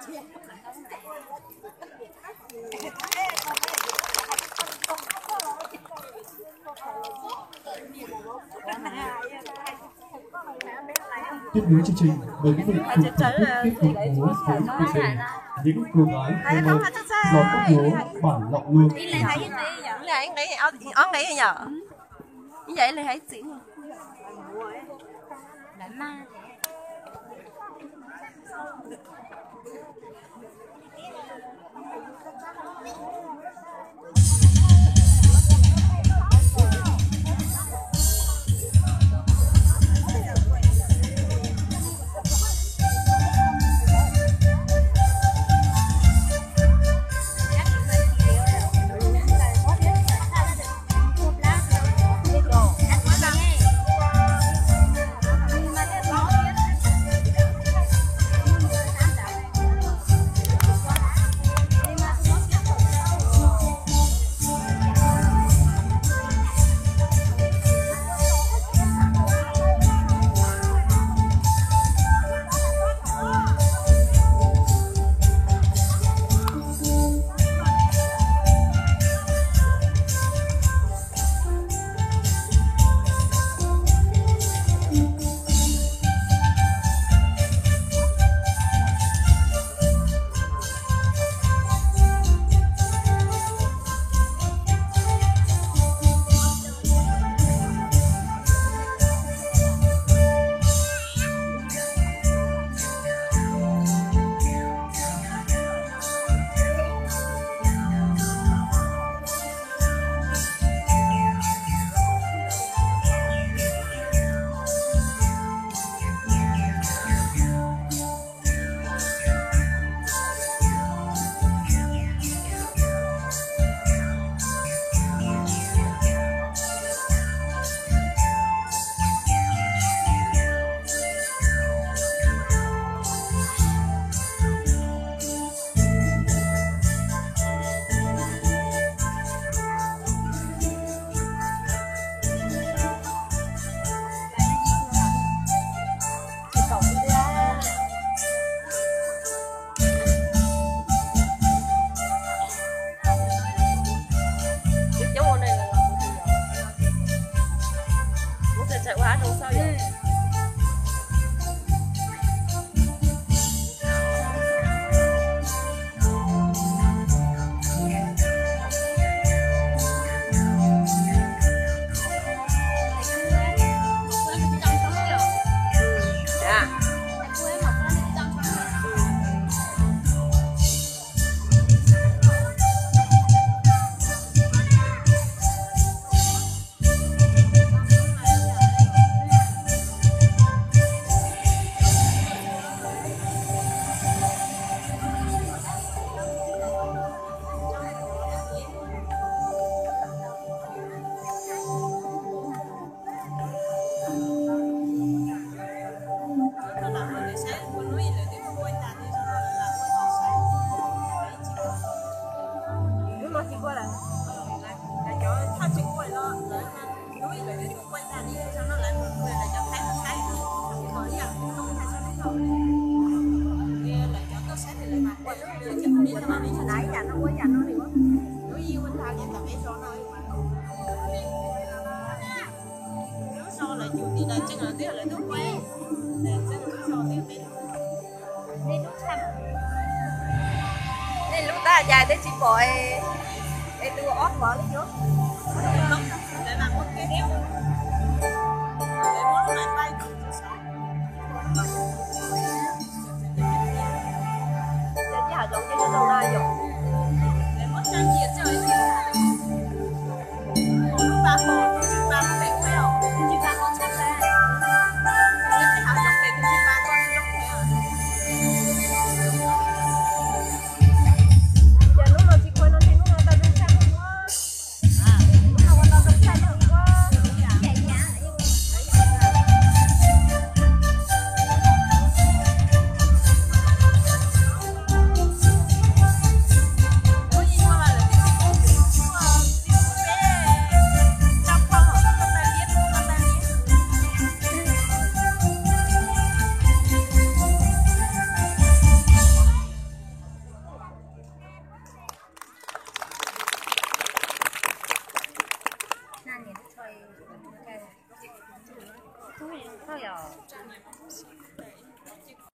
Tiếp nối chương trình, mời quý vị cùng thưởng thức tiết mục múa của Quốc Gia. Những cô gái Hmông lọt các múa bản Lọng Luông. Nej lub tab cas twb tsis pom es tus ob vov li os. Ces hnub no tsis khuav no ces hnub no tau zoo tshaj muag. Yog.